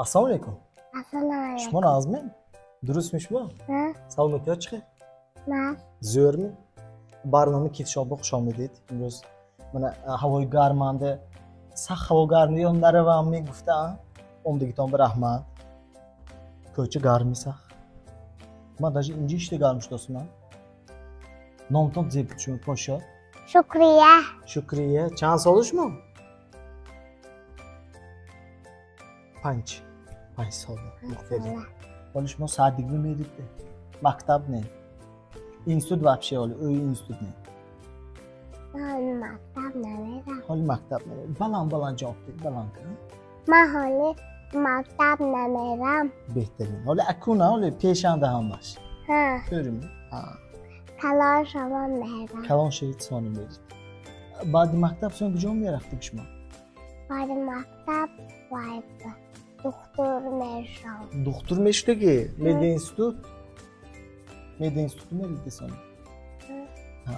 Ассалому алайкум. Ассалому алайкум. Шумо нағзми? Дурустми шумо? Ҳа. Саломатиҳо чӣ хел? Нағз. Зӯрми? Барномаи Китшопба хуш омадед. Имрӯз мана ҳавои гарманда, сахт ҳаво гарм ё наравам мегуфта, омдагитон ба раҳмат. Кӯча гарми сахт. Ман даже инҷа ишта гарм шудосман. Номтон зеб шумо подшоҳ? Шукрия. Шукрия. Чанд сола шумо? 5. 5 сола. Беҳтарин. Ҳоли шумо садик мерид? Мактаб не? Институт вообще ҳоли, ӯ институт не? Ман мактаб намерам. Ҳоли мактаб намерам. Баланд баланд ҷавоб дед, баланд. Ман ҳоли мактаб намерам. Беҳтарин. Ҳоли акуна, ҳоли пешанда ҳамаш. Ҳа. Тӯрими? Ҳа. Калон шавам мерам. Калон шавед сони мерид. Баъди мактаб сон куҷо мерафтед шумо? Баъди мактаб вай духтур мешавам. Духтур мешудагӣ? Мединститут? Мединститут меридед сони? Ҳа.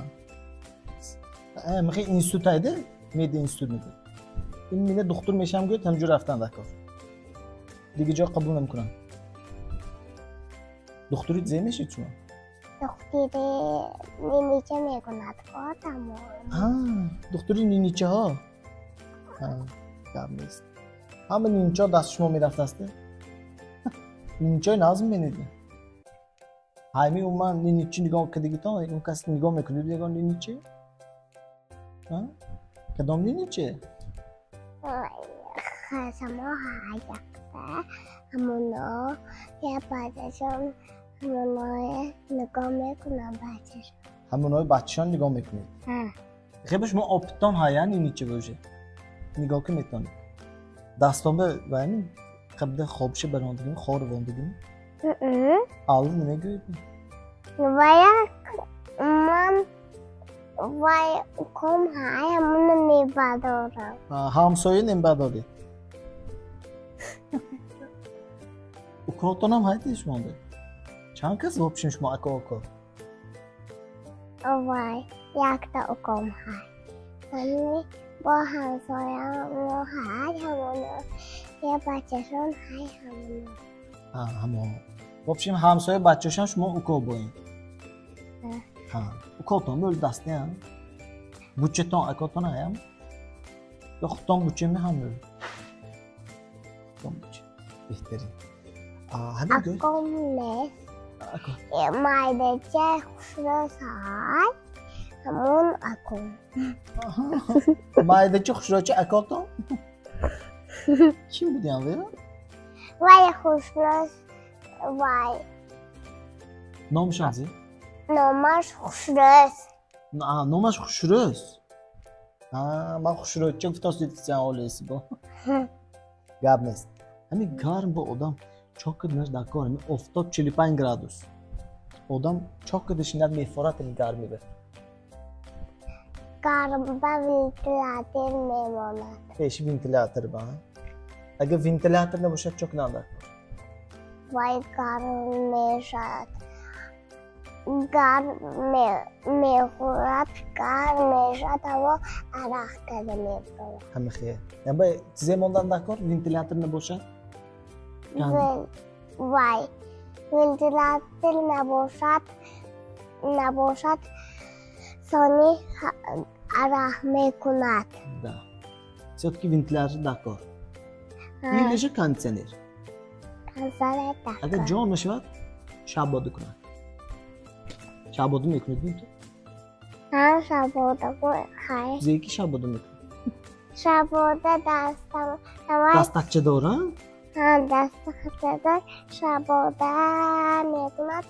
Мехоҳи институт айда? Мединститут мегӯяд. Ин мина духтур мешавам гӯяд, ҳамҷо рафтан дакор. Дига ҷо қабул намекунам. Духтури зе мешед шумо? Духтури нинича мекунад котамо. Ҳа, духтури ниничаҳо. Ҳа, гап нест. Ҳама ниничаҳо дасти шумо мерафтаст? Ниничаҳои нағз мебинед? Ҳайми умуман ниничи нигоҳ кардагитон, он кас нигоҳ мекунед ягон ниничи? Ҳа? Кадом ниничи? Само ҳаякта ҳамоно я бачашон ҳамоное нигоҳ мекунам бачашон. Ҳамонои бачашон нигоҳ мекунед? Ҳа. Хеб шумо опитон ҳая ниничи боже? Нигоҳ ки метонед. Дастон ба вайми қабда хобша барондагим, хор вондагим? Алли намегӯед? Вая ман вай уком ҳай ҳамоно мебардорам. Ҳамсоя намебардоред? Укотонам ҳайди шумонда? Чанд кас вообщем шумо ака уко? Вай, якта уком ҳай. Ҳамин бо ҳамсоямо ҳай ҳамоно я бачашон ҳай ҳамоно. Ҳа, ҳамон. Вообщем ҳамсоя бачашон шумо уко боин. Ҳа, укотон бӯл дастня. Бучатон акотон ҳаям? Ё худтон бучами ҳам бӯл? Худтон буча. Беҳтарин. Ҳамин гӯй? Аком нест. Ако. Майдача хушрӯз ҳай, ҳамон аком. Майдача хушрӯзча акотон? Ким будиам вера? Вай хушрӯз вай. Номашон зи? Номаш Хушрӯз. Номаш Хушрӯз? Ман Хушрӯзча гуфтаст дидсиан олеси бо. Гап нест. Ҳамин гарм бо одам чок кардинаш дар кор, ҳамин офтоб 45 градус. Одам чок карда шинад мефорад ҳамин гарми ба. Гарм ба вентилятор мемонад. Пеши вентилятор ба? Агар вентилятор набошад чок кунанд дар кор? Вай гарм мешавад. Гарм мехӯрад, гарм мешавад, ҳаво арақ карда мебарад. Ҳама хел. Яба чизе мондан дар кор вентилятор набошад? Вай, вентилятор набошад, сони арақ мекунад. Да. Всё-таки вентилятор дар кор. Или же кондиционер? Кондиционер дар кор. Агар ҷо нашавад, шабода кунад. Шабода мекунед ту? Ҳа, шабода ҳай. Зе ки шабода мекунед? Шабода дастам. Дастакча дора? Ҳа, дастакча дор. Шабода мекунад.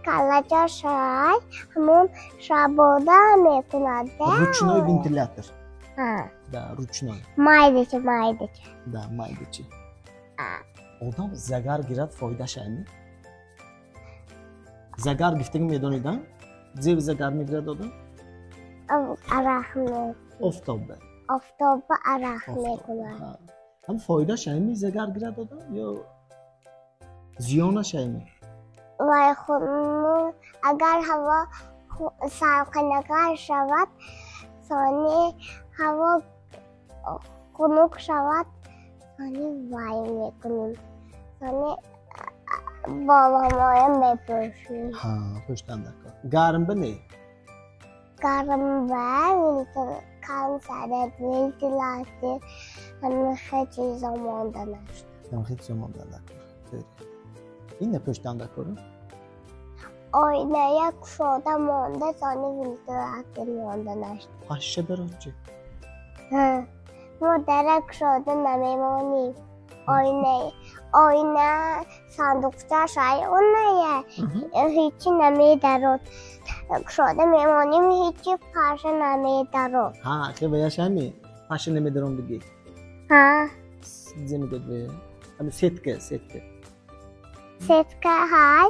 Каллача шай, ҳамон шабода мекунад. Ручной вентилятор. Ҳа. Да, ручной. Майдача, майдача. Да, майдача. Одам загар гирад фоидаш айми? Загар гифтаги медонед, а? Зеви загар мегирад одам? Арақ мекунад. Офтобба. Офтобба арақ мекунад. Ҳам фоидаш айми загар гирад одам ё зиёнаш айми? Вай хунук, агар ҳаво салқинакар шавад, сони ҳаво хунук шавад, сони вай мекунем. Сони боломоя мепӯшем. Ҳа, пӯштан даркор. Гарм ба не? Гарм ба консерт, вентилятор, ҳамин чизо монда нашуд. Ҳамин чизо монда даркор. Ин напӯштан даркор? Оиная кушода монда, сони вентилятор монда нашуд. Пашша дарод чи? Ҳа, мо дара кушода намемонем. Оина сандуқчаш ай оная ҳечи намедарод. Кушода мемонем, ҳечи паша намедарод. Ҳа, хе ваяш ҳами паша намедарон диги. Ҳа. Зе мегӯяд вая? Ами сетка, сетка. Сетка ҳай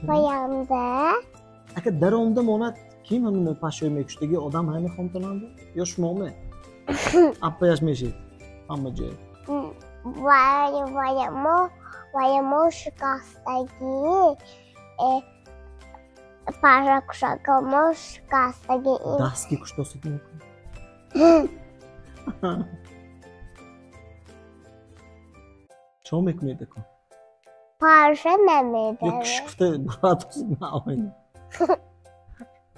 ваянда. Ака даромда монад ким ҳамин пашаё мекуштаги одам ҳами хонтонанда ё шумоме? Аппаяш мешид ҳама ҷое. Вая мо шикастагӣ пашакушака мо шикастагӣ. Даст ки куштосид мекунад? Чо мекунед ака? Паша намедарад. Ё киш гуфта буратосид на оина.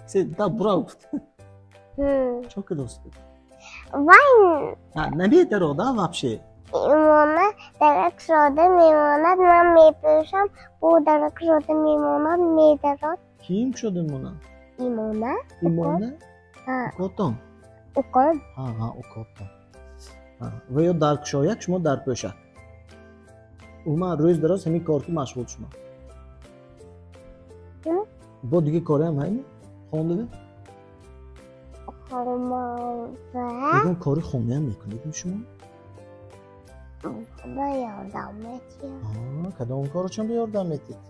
Се да бура гуфта. Чо кардосид? Вай намедарод а вообще? Имона дара кушода мемонад, ман мепӯшам, бу дара кушода мемонад, медарод. Ким кушода мемонад? Имона. Имона? Укотон? Укон. Ҳа, ҳа, укотон. Ва ё дар кушояк, шумо дар пӯшак. Умуман рӯз дароз ҳамин кор ки машғул шумо. Бо дига кореам ҳайми? Хондаве? Хонда. Ягон кори хонаам мекунед шумо? Ба ёрдам метиҳам. Кадом корро чон ба ёрдам метиҳед?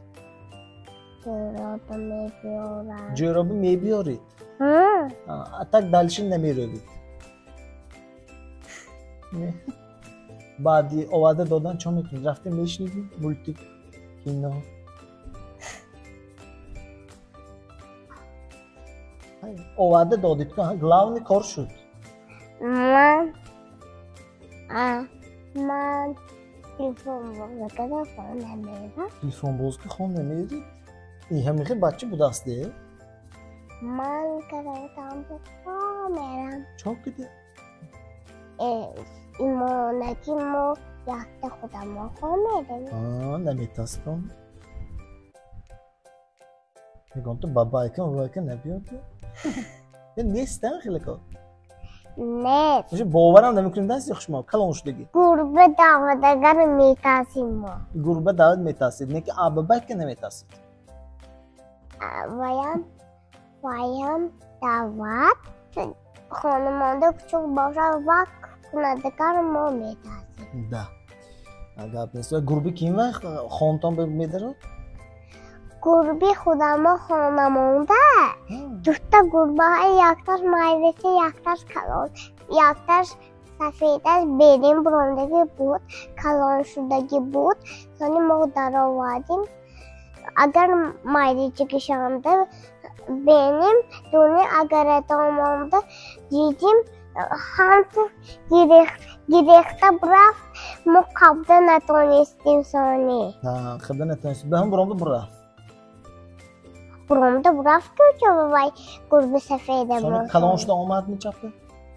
Ҷӯроба мебиёрам. Ҷӯроба мебиёред? А так дальше намерӯвед? Баъди оварда додан чо мекунед? Рафта мешинед мультик, кино? Оварда додед, главный кор шуд. Ман телефонбоза карда хона мерам. Телефонбоз ки хона мерид? Ин ҳамихел бача будаст де? Ман каратам хона мерам. Чо киди? Имонаки мо якта худамо хона мерем. Наметастон. Мегӯям ту бабайка бабайка набиёд. Нестан хеле кор. Нест. Уже боварам намекунем даст ё шумо калон шудагӣ. Гурба давадагар метасим мо. Гурба давад метасид, не ки абабайка наметасид. Ваям давад хонамонда кучук бошад ва кунадагар мо метасид. Да. Гап нест. Гурби ким ва хонтон медарод? Гурби худамо хонамонда дута гурбаҳои якташ майдаси, якташ калон, якташ сафедаш берин бурондагӣ буд, калоншудагӣ буд. Сони мо даровардем. Агар майдичигишанда бенем, дуни агаратомонда дидим, ҳамту гирехта бурафт, мо қабда натонистем сони. Қабда натонистем. Ба ҳам буромда бурафт. Буромда бурафт кӯча вай гурби сафеда буд. Калон шуда омад мечапа?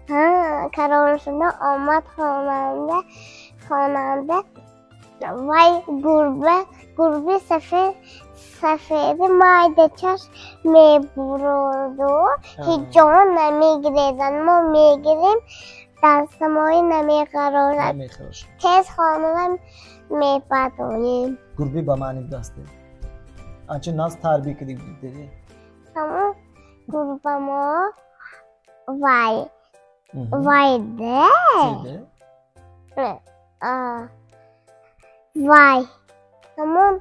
Ҳа, калон шуда омад хонанда вай гурби сафеди майдачаш мебуроду, ҳеҷ ҷо намегирезад. Мо мегирем, дастамои намеғарошад. Тез хонава мепатонем. Гурби ба маъни будасте? Анча наз тарбия кардик будед? Ҳамон гурбамо вай вайде вай ҳамон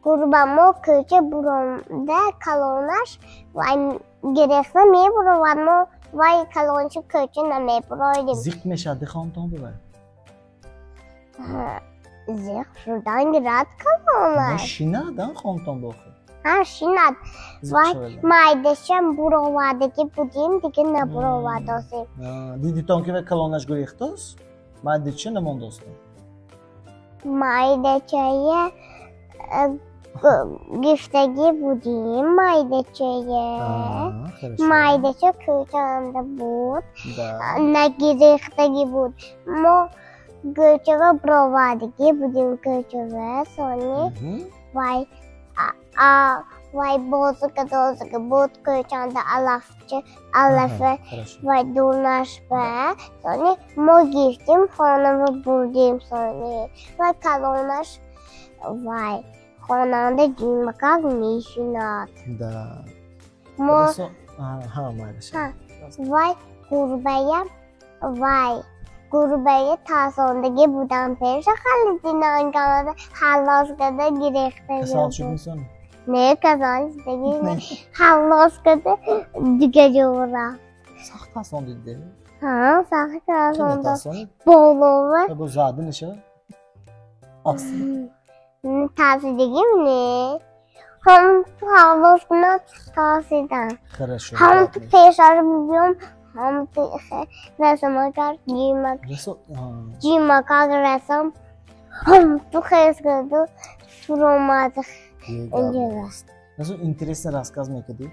гурбамо кӯча буромда калонаш вай гирехта мебуровад, мо вай калончи кӯча намебуроидем. Зиқ мешавад хонтон бивай? Зиқ шудан гирад калонаш. Шинад хонтон бохӯ? Ҳа, шинад. Вай майдашам буровардагӣ будем, дига набуровардосем. Дидитон ки вай калонаш гурехтост, майдача намондостон? Майдачая гифтагӣ будем, майдачая. Майдача кӯчанда буд, нагирехтагӣ буд. Мо кӯчава бировардагӣ будем кӯчава, сони вай вай бозика дозика буд кӯчанда алафча алафа вай дунашба. Сони мо гирифтем хонава бурдем сони. Вай калонаш вай хонанда ҷимакак мешинад. Мо вай гурбая вай гурбая тарсондагӣ будам пеша халидинангада халлос карда гирехтагӣ. Касал шуд инсон? Не, касал шудагӣ не. Халлос карда дига ҷо рафт. Сахт тарсондид де? Ҳа, сахт тарсонд. Болова. Бо зада неша? Тарсидагим не. Ҳам халлос кунад тарсидам. Хорошо. Ҳам пешаш бибиём, ҳам расмакак ҷимакак расам, ҳам ту хес карду фуромад. Расо интересный рассказ мекардӣ.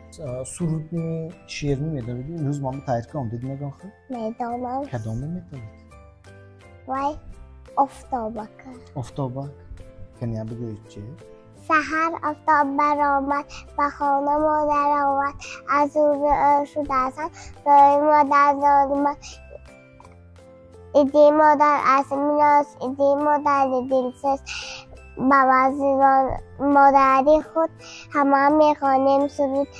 Сурудни шеърни медонидӣ? Имрӯз ман тайёр кардам, дид мегӯям хел? Медонам. Кадоме медонед? Вай офтобак. Офтобак? Каня бигӯед чи? Саҳар офтоб баромад, ба хона модар омад, аз шудаасан рӯи модар зодимад. Иди модар аз минос, иди модари дилсӯз. Ба вазъи модари худ ҳама мехонем суруд.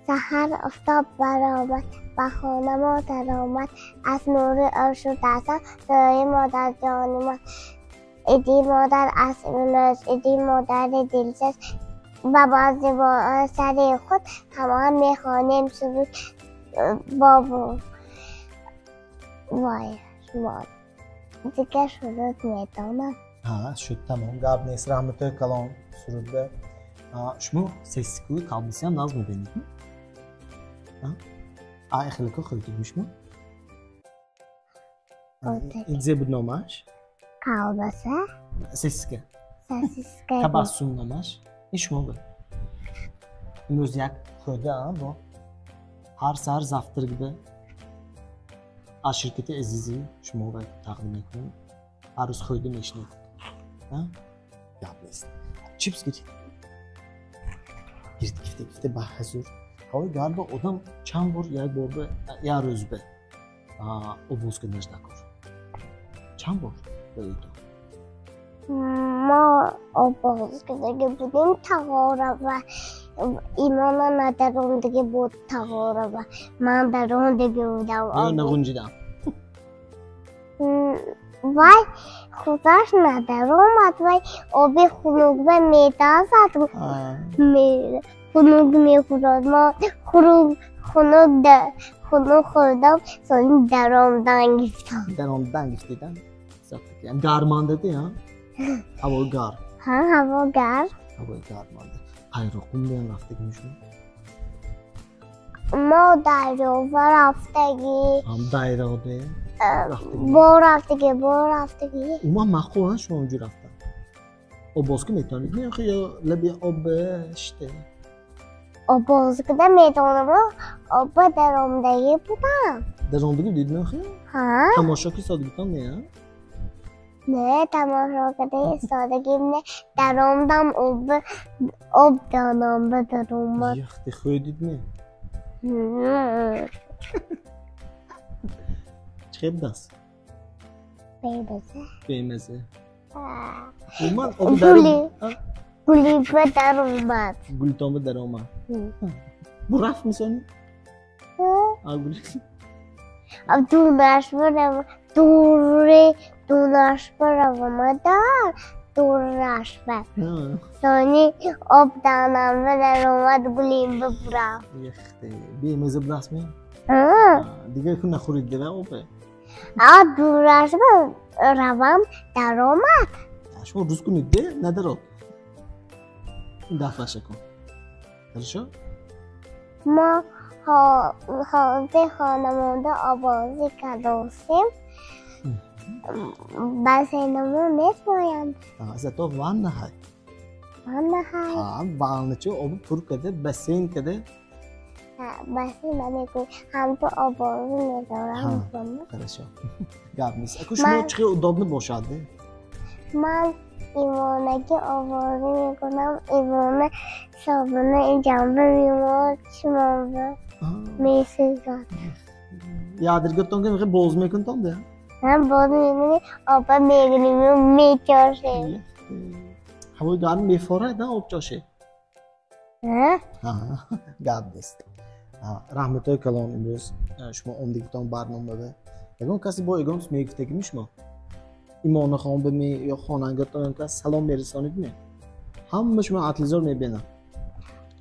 Саҳар офтоб баромад, ба хона модар омад, аз нури ӯ шудаасан рӯи модар ҷонимад. Иди модар аз минос, иди модари дилсӯз. Ба вазъи сари худ ҳама мехонем суруд. Бобо вай шумо дигар суруд медонам. Ҳа, шуд, тамом, гап нест. Раҳматои калон сурудба. Шумо сесикӯи колбасиам нағз мебинед? А хеле хӯрдидми шумо? Ин зе буд номаш? Колбаса? Сосиска. Сосиска. Табассум номаш. Ин шумо буд. Имрӯз як хӯрда бо ҳар саҳар завтракба аз ширкати Азизӣ шумо тақдим мекунем. Ҳар рӯз хӯрда мешинед. Гап нест. Чипс гирид. Гирид, гифта гифта ба ҳазур. Ҳавои гармба одам чанд бор як борба як рӯзба обоз карданаш даркор. Чанд бор баёдтон? Мо обоз кардаги будем тағорава. Имона надарондагӣ буд тағорава. Ман дарондагӣ будам. Ё нағунҷидам? Вай худаш надаромад, вай оби хунукба метазад. Хунук мехӯрад. Мо хунук хӯрдам, сони даромдан гирифтам. Даромдан гирифтидан? Гармандади, ҳа? Ҳавои гарм. Ҳа, ҳаво гарм. Ҳавои гарманда. Қайроқум биям рафтагӣ шумо? Мо дарёва рафтагӣ. Ҳам дайроде? Бо рафтагӣ, бо рафтагӣ. Умуман маъқул ҳа шумо онҷо рафтан? Обоз ки метавонед? Не, ё лаби об шите? Обоз кида метавонам, обба даромдагӣ будам. Даромдагӣ будед меохи? Ҳа. Тамошо ки содагитон не, ҳа? Не, тамошо карда истодагим не, даромдам об данам ба даромад. Яхте хӯрдид ме? Чӣ хел будаст? Бемаза. Бемаза. Умуман оби даром. Гули ба даромад. Гулитон ба даромад. Бу рафт мисони? Гули. Дунаш барав, дури дунаш баравомадар, дураш ба. Сони об данам ба даромад, гулим ба бурафт. Яхте, бемаза будаст ме? Дигар ку нахӯрид дила обе? А дураш ба равам даромад. Шумо рӯз кунед де, надарод. Ин дафъаша кун. Хорошо? Мо Ҳозир хонамонда обозӣ кардосем. Бассейнамо месмоянд. Зато ванна ҳай. Ванна ҳай. Ванначо оби пур када, бассейн када. Бассейн намекунӣ, ҳамту обозӣ медорам. Хорошо. Гап нест. Аку шумо чӣ хел удобно бошад? Ман имонаги овозӣ мекунам, имона собуна ҷанба мемонад, чимонба месӯзад. Ядиргатон ки мехоҳ боз мекунтон да? Ҳам боз мекунӣ, опа мегирем, мечошем. Ҳавои гарм мефорад, об чошед? Гап нест. Раҳматои калон, имрӯз шумо омдигитон барномада. Ягон касе бо ягон мегуфтагими шумо? Имонахон ба ми ё хонангатон кас салом мерасонид ми? Ҳама шумо атлизор мебинам.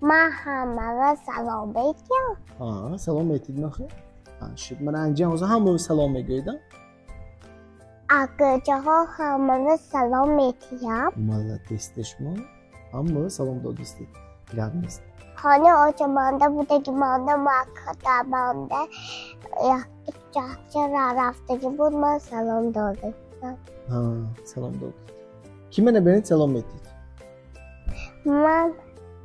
Ман ҳамаро салом метиҳам. Салом метид нахе? Шуд. Ман анҷам ҳозир ҳамаро салом мегӯед? Акӯчаҳо ҳамаро салом метиҳам. Молодец шумо. Ҳамаро салом додистед. Гап нест. Хони очамонда будагимонда мактабонда якча рафтагӣ буд, ман салом додам. Салом додед. Ки мана бинед салом метиҳед? Ман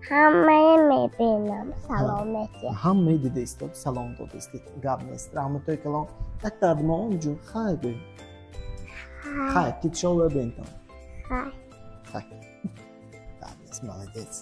ҳамаи мебинам, салом метиҳам. Ҳамаи дида истод, салом додистед. Гап нест. Раҳматои калон. Як дардмо онҷо хай гӯй. Хай, китшова бентон. Хай. Хай. Гап нест, молодец.